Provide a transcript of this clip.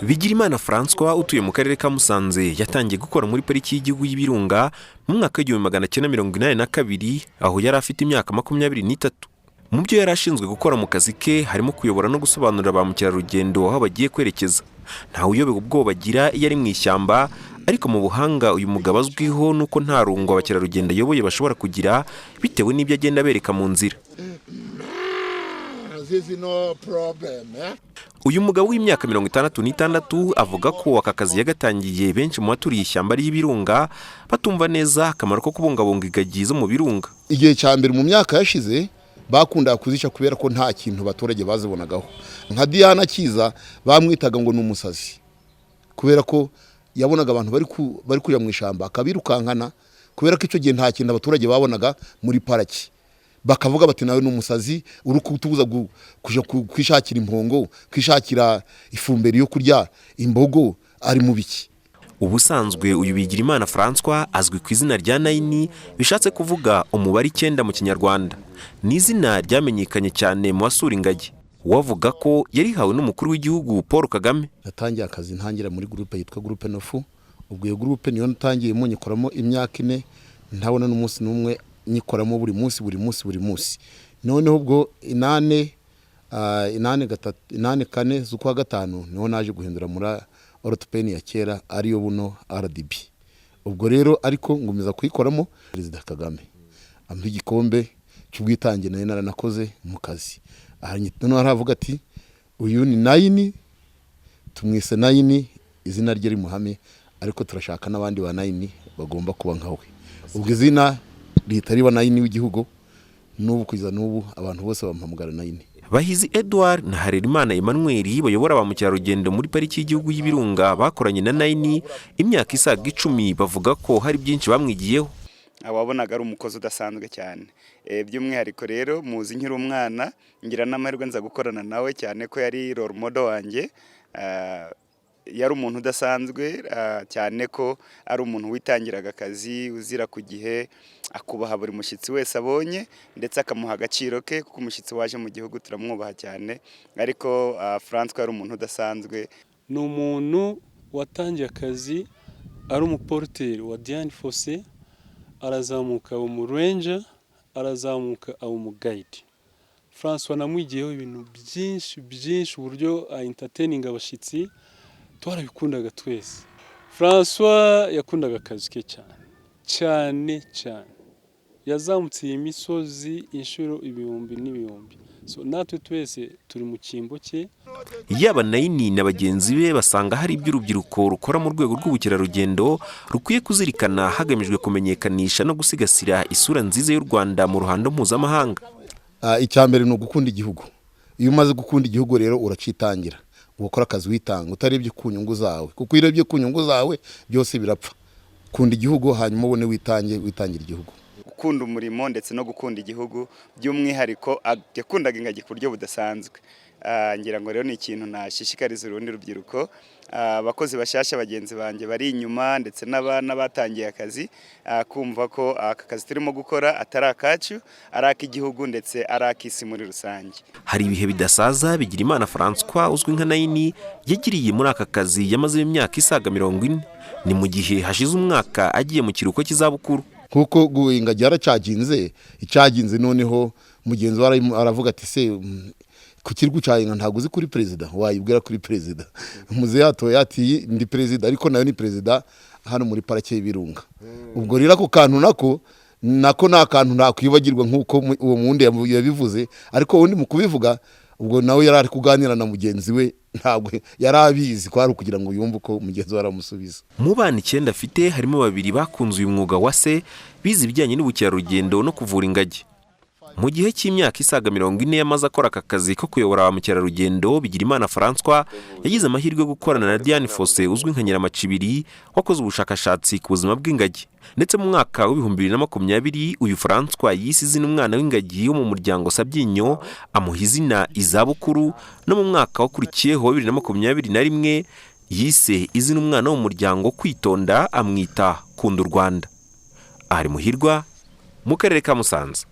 Bigirimana Francois utuye mu karere ka Musanze yatangiye gukora muri Pariki y'Igihugu y'Ibirunga mu mwaka w'1982, aho yari afite imyaka 23. Mu byo yari ashinzwe gukora mu kazi ke harimo kuyobora no gusobanurira ba mukerarugendo aho bagiye kwerekeza. Ntawe uyobewe ubwoba agira iyo ari mu ishyamba, ariko mu buhanga uyu mugabo azwiho nuko nta rungu abakerarugendo ayoboye bashobora kugira bitewe n'ibyo agenda abereka mu nzira. This is no problem, eh? Uyu mugabo w'imyaka 66 avuga ko aka kazi yagatangiye benshi mu baturiye ishyamba ry'Ibirunga batumva neza akamaro ko kubungabunga ingagi zo mu birunga. Igihe cya mbere mu myaka yashize bakundaga kuzica kubera ko nta kintu abaturage bazibonagaho. Nka Diana Kiza bamwitaga ngo ni umusazi kubera ko yabonaga abantu bari kujya mu ishyamba akabirukankana, kubera ko icyo gihe nta kintu abaturage babonaga muri paraki. Bakavuga bati: "Nawe ni umusazi, uri kutubuza kuja kwishakira impongo, kwishakira ifumberi yo kurya, imbogo ari mu biki?" Ubusanzwe uyu Bigirimana Francois azwi ku izina rya Nine, bishatse kuvuga umubare 9 mu Kinyarwanda. Ni izina ryamenyekanye cyane mu basura ingagi. Uwavuga ko yarihawe n'umukuru w'igihugu Paul Kagame. Natangiye akazi, ntangira muri groupe yitwa groupe neuf. Ubwo iyo groupe niyo natangiyemo, nyikoramo imyaka 4, ntabona n'umunsi n'umwe, nyikoramo buri munsi, buri munsi, buri munsi. Noneho ubwo 8, 8 3, 8 4 z'ukwa gatanu niho naje guhindura muri ORPN ya kera, ariyo buno RDB. Ubwo rero ariko ngumeza kuyikoramo. Perezida Kagame ampa igikombe cy'ubwitange nari naranakoze mu kazi. Aha noneho aravuga ati: "Uyu ni Nine, tumwise Nine, izina rye rimuhame, ariko turashaka n'abandi ba Nine bagomba kuba nka we." Ubwo izina rihita riba Nine w'igihugu. N'ubu, kugeza n'ubu, abantu bose bamuhamagara Nine. Bahizi Edouard na Harerimana Emmanuel bayobora ba mukerarugendo muri Pariki y'Igihugu y'Ibirunga bakoranye na Nine imyaka isaga 10, bavuga ko hari byinshi bamwigiyeho. Wabonaga ari umukozi udasanzwe cyane. By'umwihariko rero muzi nkiri umwana, ngira n'amahirwe nza gukorana nawe, cyane ko yari role model wanjye. Yari umuntu udasanzwe, cyane ko ari umuntu witangiraga akazi, uzira ku gihe, akubaha buri mushyitsi wese abonye, ndetse akamuha agaciro ke, kuko umushyitsi waje mu gihugu turamwubaha cyane. Ariko Francois yari umuntu udasanzwe. Ni umuntu watangiye akazi ari umuporoteri wa Dian Fossey, arazamuka aba umuranger, arazamuka aba umuguide. Francois namwigiyeho ibintu byinshi byinshi, uburyo entertaininga abashyitsi twarabikundaga twese. Francois yakundaga akazi ke cyane cyane cyane. Yazamutse iyi misozi inshuro ibihumbi n'ibihumbi, so natwe twese turi mu cyimbo cye. Yaba Nine na bagenzi be basanga hari ibyo urubyiruko rukora mu rwego rw'ubukerarugendo rukwiye kuzirikana hagamijwe kumenyekanisha no gusigasira isura nziza y'u Rwanda mu ruhando mpuzamahanga. Icya mbere ni ugukunda igihugu. Iyo umaze gukunda igihugu rero uracitangira, ugakora akazi witanga utarebye ku nyungu zawe, kuko iyo urebye ku nyungu zawe byose birapfa. Kunda igihugu, hanyuma ubone witange, witangira igihugu. Gukunda umurimo ndetse no gukunda igihugu, by'umwihariko yakundaga ingagi ku buryo budasanzwe. Ngira ngo rero ni ikintu nashishikariza urundi rubyiruko, abakozi bashyashya bagenzi banjye bari inyuma ndetse n'abatangiye akazi, kumva ko aka kazi turimo gukora atari akacu, ari ak'igihugu ndetse ari ak'isi muri rusange. Hari ibihe bidasaza Bigirimana Francois uzwi nka Nine yagiriye muri aka kazi yamazemo imyaka isaga 40. Ni mu gihe hashize umwaka agiye mu kiruhuko cy'izabukuru. Kuko ingagi yaracaginze icaginze, noneho mugenzi we aravuga ati: "Se ku kiri gucaginga ntabwo uzi kuri perezida wayibwira kuri perezida?" Muzehe yatoye ati: "Ndi perezida, ariko nawe ni perezida hano muri Parake y'Ibirunga." Ubwo rero ako kantu nako ni akantu ntakwibagirwa, nk'uko uwo wundi yabivuze. Ariko undi mu kubivuga, ubwo nawe yari ari kuganira na mugenzi we, ntabwo yari abizi ko ari ukugira ngo yumve uko mugenzi we aramusubiza. Mu bana 9 afite harimo babiri bakunze uyu mwuga wa se, bize ibijyanye n'ubukerarugendo no kuvura ingagi. Mu gihe cy'imyaka isaga 40 yamaze akora aka kazi ko kuyobora ba mukerarugendo, Bigirimana Francois yagize amahirwe yo gukorana na Dian Fossey uzwi nka Nyiramacibiri, wakoze ubushakashatsi ku buzima bw'ingagi. Ndetse mu mwaka w'2020 uyu Francois yise izina umwana w'ingagi wo mu muryango Sabyinyo, amuha izina Izabukuru. No mu mwaka wakurikiyeho wa 2021 yise izina umwana wo mu muryango Kwitonda, amwita Kunda u Rwanda. Ari Muhirwa mu karere ka Musanze.